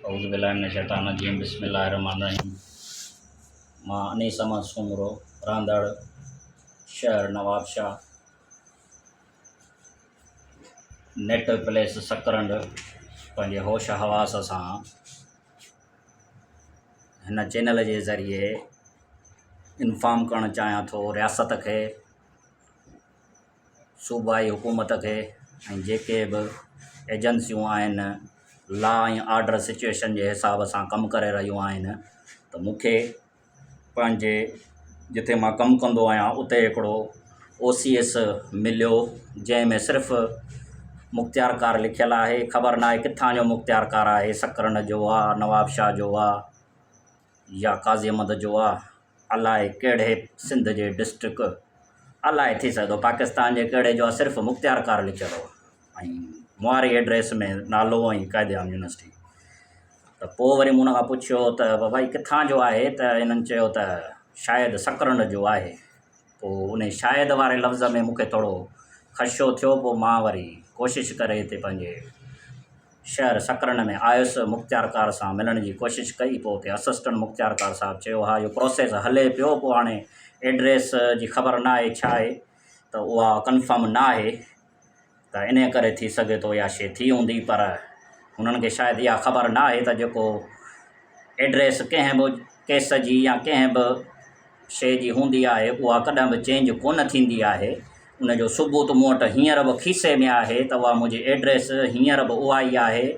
اعوذ بالله من الشيطان الرجيم بسم الله الرحمن الرحيم مان انيس احمد سومرو رهندڙ شهر نوابشاهه نيٽ پليس سڪرنڊ پنهنجي هوش حواس سان هن چينل جي ذريعي انفارم ڪرڻ چاهيان ٿو رياست کي صوبائي حڪومت کي ۽ جيڪي به ايجنسيون آهن لا ۽ آرڊر سچوئيشن جي حساب سان ڪم ڪري رهيون آهن ته مون کي پنهنجي جتي مان ڪم ڪندو آهيان اتي هڪڙو او سي ايس مليو جنهن ۾ صرف مختيارڪار لکيل آهي خبر ناهي ڪٿان جو مختيارڪار آهي سڪرنڊ جو آهي نوابشاهه جو آهي يا قاضي احمد جو آهي الائي ڪهڙي سنڌ جي ڊسٽرڪ الائي ٿي سگهي ٿو پاڪستان جي ڪهڙي جو آهي صرف مختيارڪار لکيل هو ۽ مون واري ايڊريس ۾ نالو ۽ قائد اعظم يونيورسٽي ته پوء وري مون هن کان پڇيو ته بابا هي ڪٿان جو آهي ته هنن چيو ته شايد سڪرنڊ جو آهي پوء ان شايد واري لفظ ۾ مون کي ٿورو خدشو ٿيو پوء مان وري ڪوشش ڪري هتي پنهنجي شهر سڪرنڊ ۾ آيس، مختيارڪار سان ملڻ جي ڪوشش ڪئي، پوء اتي اسسٽنٽ مختيارڪار صاحب چيو ها اهو پروسيس هلي پيو، پوء هاڻي ايڊريس جي خبر نه آهي ڇا آهي ته اها ڪنفرم نه آهي ته انهيء ڪري ٿي سگهي ٿو اها شيء ٿي هوندي پر هنن کي شايد اها خبر نه آهي ته جيڪو ايڊريس ڪنهن به ڪيس جي يا ڪنهن به شيء جي هوندي آهي اها ڪڏهن به چينج ڪونه ٿيندي آهي ان جو ثبوت مون وٽ هينئر به کيسي ۾ آهي ته اها منهنجي ايڊريس هينئر به اها ئي آهي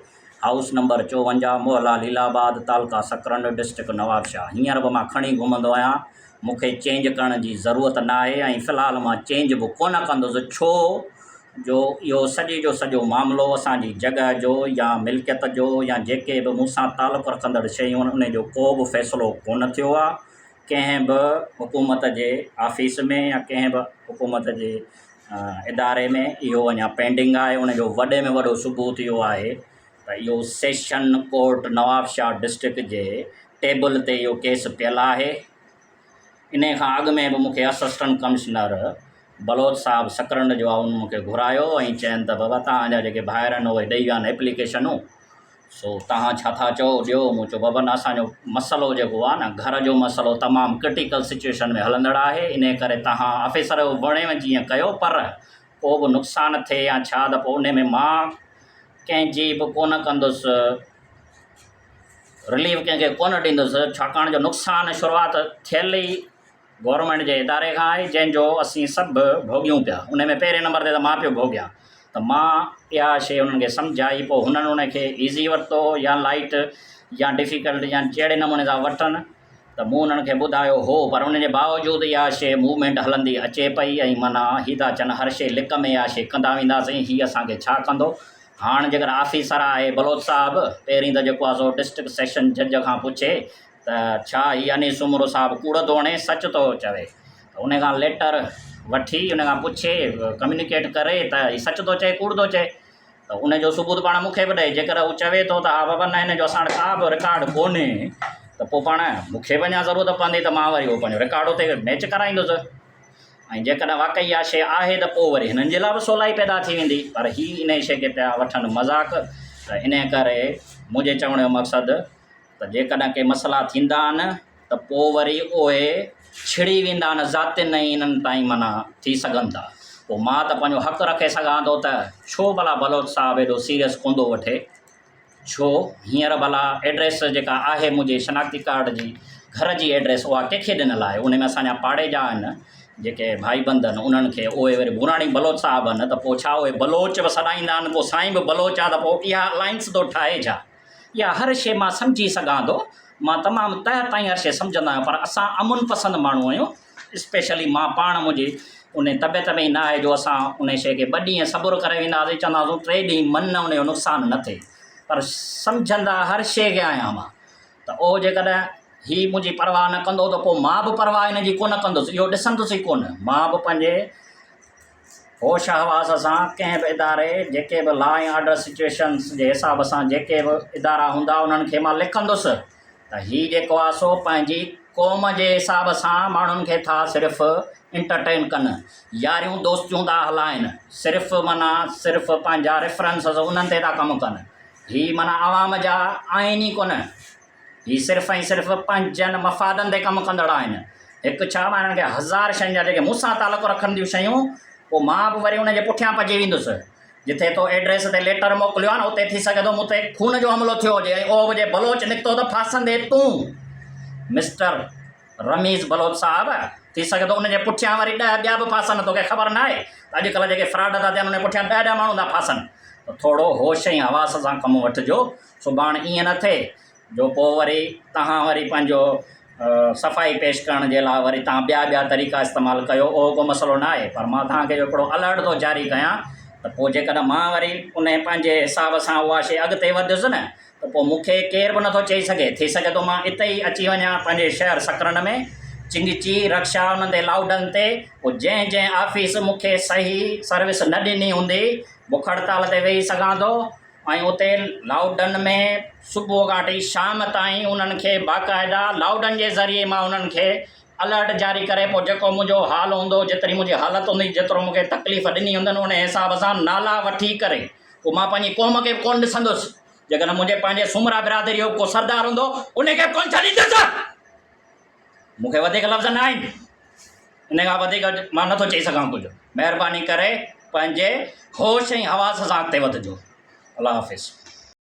هائوس نمبر 54 محلا ليلا آباد تعلقه سڪرنڊ ڊسٽرڪٽ نوابشاهه هينئر به مان کڻي گهمندو آهيان مون کي چينج ڪرڻ جي ضرورت نه آهي ۽ في الحال مان چينج به ڪونه ڪندس ڇو جو اهو سڄي جو سڄو معاملو اسان جي جڳهه جو يا ملڪيت جو يا جيڪي به مون سان تعلق رکندڙ شيون آهن ان جو ڪو به فيصلو ڪونه ٿيو آهي ڪنهن به حڪومت جي آفيس ۾ يا ڪنهن به حڪومت جي اداري ۾ اهو اڃا پينڊنگ آهي ان جو وڏي ۾ وڏو ثبوت اهو آهي ته اهو سيشن ڪورٽ نوابشاهه ڊسٽرڪٽ جي ٽيبل تي اهو ڪيس پيل آهي ان کان اڳ ۾ به مون کي اسسٽنٽ ڪمشنر بلوچ صاحب سڪرنڊ جو آهي ان مون کي گهرايو ۽ چين ته بابا توهان جا جيڪي ڀائر آهن اهي ڏئي ويا آهن ايپليڪيشنون سو توهان ڇا ٿا چئو ڏيو؟ مون چيو بابا نه اسان جو مسئلو جيڪو آهي نه گهر جو مسئلو تمام ڪرٽيڪل سچوئيشن ۾ هلندڙ آهي انهي ڪري توهان آفيسر جو وڻيو جيئن ڪيو پر ڪو به نقصان ٿئي يا ڇا ته پوء انهي ۾ مان ڪنهن جي به ڪونه ڪندس رليف ڪنهن کي ڪونه ڏيندس ڇاڪاڻ جو نقصان شروعات ٿيل ئي گورنمينٽ جي اداري کان آهي جنهن جو اسين سڀ ڀوڳيون پيا ان ۾ پهرين نمبر تي ته مان پيو ڀوڳيان ته مان اها شيء انهن کي سمجهائي پوء هنن ان کي ايزي ورتو يا لائيٽ يا ڊفيڪلٽ يا جهڙي نموني سان وٺن ته مون انهن کي ٻڌايو هو پر ان جي باوجود اها شيء موومينٽ هلندي اچي پئي ۽ معنيٰ هي ٿا چون هر شيء لڪ ۾ اها شيء ڪندا وينداسين هي اسان کي ڇا ڪندو هاڻ جيڪر آفيسر آهي بلوچ صاحب پهرين ته جيڪو آهي سو ڊسٽرڪٽ سيشن جج کان پڇي ته ڇا هي انيس سومرو صاحب ڪوڙ ٿو هڻي سچ ٿو چوي ته ان کان ليٽر وٺي ان کان پڇي ڪميونيڪيٽ ڪري ته هي سچ ٿو چئي ڪوڙ ٿو چئي ته ان جو ثبوت پاڻ مون کي به ڏئي جيڪر هو چوي ٿو ته ها بابا نه هن جو اسان وٽ ڪا به رڪارڊ ڪونهي ته پوء پاڻ مون کي به اڃا ضرورت پوندي ته مان وري اهو پنهنجو رڪارڊ اتي ميچ ڪرائيندس ۽ جيڪڏهن واقعي اها شيء آهي ته پوء وري هنن جي لاء به سولائي پيدا ٿي ويندي پر هي انهي شيء کي پيا وٺن مذاق ته انهي ڪري منهنجي چوڻ جو مقصد ته جيڪڏهن ڪي مسئلا ٿيندا آهن ته پوء وري اهي ڇڙي ويندا آهن ذاتين ۽ انهن تائين معنيٰ ٿي سگهن ٿا. پوء مان ته پنهنجو حق رکي سگهان ٿو ته ڇو ڀلا بلوچ صاحب ايڏو سيريس ڪونه ٿو وٺي؟ ڇو هينئر ڀلا ايڊريس جيڪا آهي منهنجي شناختي ڪارڊ جي گهر جي ايڊريس اها ڪنهن کي ڏنل آهي؟ ان ۾ اسان جا پاڙي جا آهن جيڪي ڀائي بند آهن انهن کي اهي وري ڀوراڻي بلوچ صاحب آهن ته پوء ڇا اهي بلوچ به سڏائيندا آهن پوء سائين به بلوچ آهي ته پوء اها الائنس ٿو ٺاهي ڇا؟ اها هر شيء مان سمجهي سگهان ٿو. مان تمام تهه تائين هر شيء سمجهندو آهيان پر اسان امن پسند ماڻهو آهيون. اسپيشلي مان پاڻ منهنجي ان طبيعت ۾ ئي نه آهي جو اسان ان شيء کي ٻه ڏينهن صبر ڪري وينداسين چونداسون ٽي ڏينهن من ان جو نقصان نه ٿئي پر سمجهندا هر شيء کي آهيان مان ته اهو جيڪڏهن هي منهنجي پرواهه نه ڪندو ته پوء مان به پرواهه هن جي ڪونه ڪندس اهو ڏسندس ئي ڪونه مان به پنهنجي هوش حواس سان ڪنهن به اداري جيڪي به لا ۽ آرڊر سچوئيشنس جي حساب سان جيڪي به ادارا هوندا انهن کي مان لکندس ته هي جيڪو آهي سو پنهنجي قوم جي حساب سان ماڻهن کي ٿا صرف انٽرٽين ڪن ياريون دوستيون ٿا هلائن صرف معنيٰ صرف پنهنجا ريفرنسز انهن تي ٿا ڪم ڪن. هي معنيٰ عوام جا آهن ئي ڪونه. هي صرف ۽ صرف پنهنجن مفادن تي ڪم ڪندڙ آهن. هڪ ڇا مان هنن کي هزار شين جا جيڪي مون سان تعلق رکن ٿيون شيون پوء مان به وري ان جي پٺيان پئجي ويندس. جتي تو ايڊريس تي ليٽر موڪليو آهي نه اتي ٿي سگهي ٿو مون تي خون جو حملو ٿيو هجي ۽ اهو به جي بلوچ نڪتو ته ڦاسندي تون مسٽر رميز بلوچ صاحب ٿي سگهي ٿو ان جي پٺيان وري ڏهه ٻيا به ڦاسن توکي خبر ناهي ته اڄڪلهه جيڪي فراڊ ٿا ٿين ان جي پٺيان ڏهه ڏهه ماڻهو ٿا ڦاسن ته ٿورو هوش ۽ حواس سان ڪم وٺجو سڀاڻ ائين نه ٿئي جو پوء وري توهان وري پنهنجو صفائي پيش ڪرڻ جي لاء وري توهان ٻيا ٻيا طريقا استعمال ڪيو اهو ڪو مسئلو نه آهي پر مان توهان کي هڪڙو الرٽ ٿو جاري ڪيان ته پوء جيڪڏهن مان وري ان پنهنجي حساب سان اها شيء اڳتي وڌيس نه ته پوء مون کي ڪير به نٿو چئي سگهي ٿي سگهي ٿو مان اتي ئي اچي وڃان پنهنجي شهر سڪرنڊ ۾ چنگچي رڪشا انهن تي لائوڊن تي پوء جنهن جنهن آفيس مون کي صحيح سروس نه ڏني هوندي بک هڙتال تي ويهي سگهان ٿو ۽ اتي لائوڊن ۾ صبح کان وٺي شام تائين انهن کي باقاعده لائوڊن جي ذريعي مان انهن کي الرٽ جاري ڪري پوء جيڪو منهنجو حال هوندو جيتري منهنجي حالت هوندي جيترو مون کي تڪليف ڏني هوندن ان حساب سان نالا وٺي ڪري پوء مان پنهنجي قوم کي به ڪونه ڏسندس جيڪڏهن منهنجي پنهنجي سومرا برادري جو ڪو سردار هوندو ان کي به ڪونه ڇڏيندس مون کي وڌيڪ لفظ نه آهن ان کان وڌيڪ مان نٿو چئي سگهان ڪجهه. مهرباني ڪري پنهنجي هوش ۽ حواس سان اڳتي وڌجو. الله حافظ.